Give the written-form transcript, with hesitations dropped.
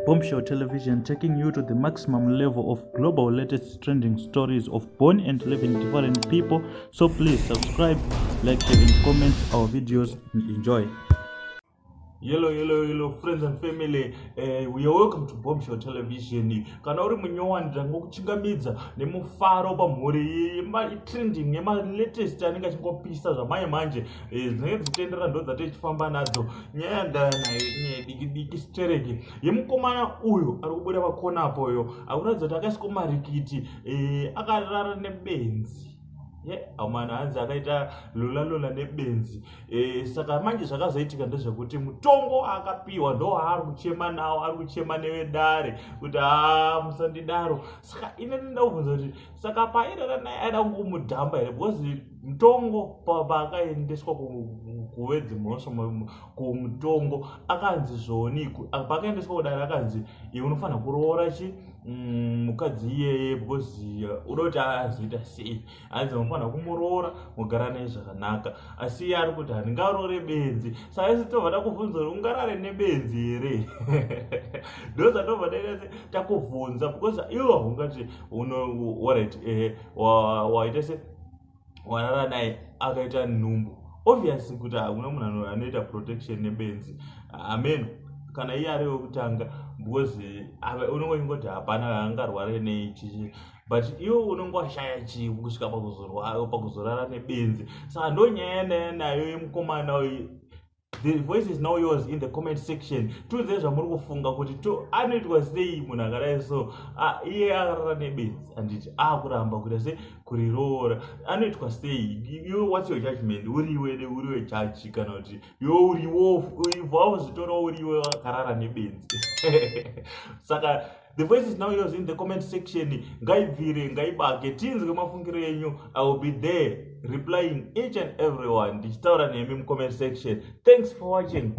Bombshell Television, taking you to the maximum level of global latest trending stories of born and living different people. So please subscribe, like, share and comment our videos and enjoy. Hello, hello, hello, friends and family. We are welcome to Bombshell Television. Kana uri munyowani, tangokuchingamidza nemufaro pamhuri yematrending, yemalatest anenge achingopisa zvamanje manje. Dzinenge dzichitenderera, ndo dzatichifamba nadzo. Nyaya yandaya nayo inyaya diki diki stereki yemukomana uyu ari kubuda pakona apoyo, akuratidza kuti akaiswa marikiti, akarara nebenzi. Ye amana, hanzi akaita lula lula nebenzi. Saka manje zvakazoitika ndezvekuti mutongo akapiwa ndo aari kuchema nawo, ari kuchema nevedare kuti, "Ha, musandidaro." Saka ine ndinoda kubvunza kuti saka paairara naye aida kungomudhamba here? Because mutongo paakaendeswa kuvedzimhosva kumutongo akanzi zvoni, paakaendeswa kudare akanzi, "Iwe unofanira kuroora chi mukadzi iyeye," because uda kuti azoita sei? Hanzi unofanira kumuroora, mugara naye zvakanaka. Asi iye ari kuti, "Handingaroore benzi." Saka isi tobva takubvunza kuti ungarare nebenzi here? Ndo zvatobva taita se takubvunza, because iwe haungati alright, ehe, waita se warara naye, akaita nhumbu. Obvious kuti hakuna munhu anoita protection nebenzi. Amen. Kana iye ari wekutanga, because unenge uchingoti hapana angarware neichi, but iwe unenge washaya chii kusvika pakuzorara nebenzi? Saka ndo nyaya yandaya nayo yemukomana uyu. The voice is now yours in the comment section. Tiudzei zvamuri kufunga kuti to anoitwa sei munhu akadai. So iye akarara nebenzi, handiti akuramba kuita se kuriroora? Anoitwa sei? Iwe, what's your judgment? Uriwe, uriwe jaji, kana kuti iwe uriwo ivhawo zvitora, uriwe akarara nebenzi? Saka the voice is now yours in the comment section. Ngaibvire, ngaibake, tinzwe mafungiro enyu. I will be there replying each and everyone, ndichitaura nemi mucomment section. Thanks for watching.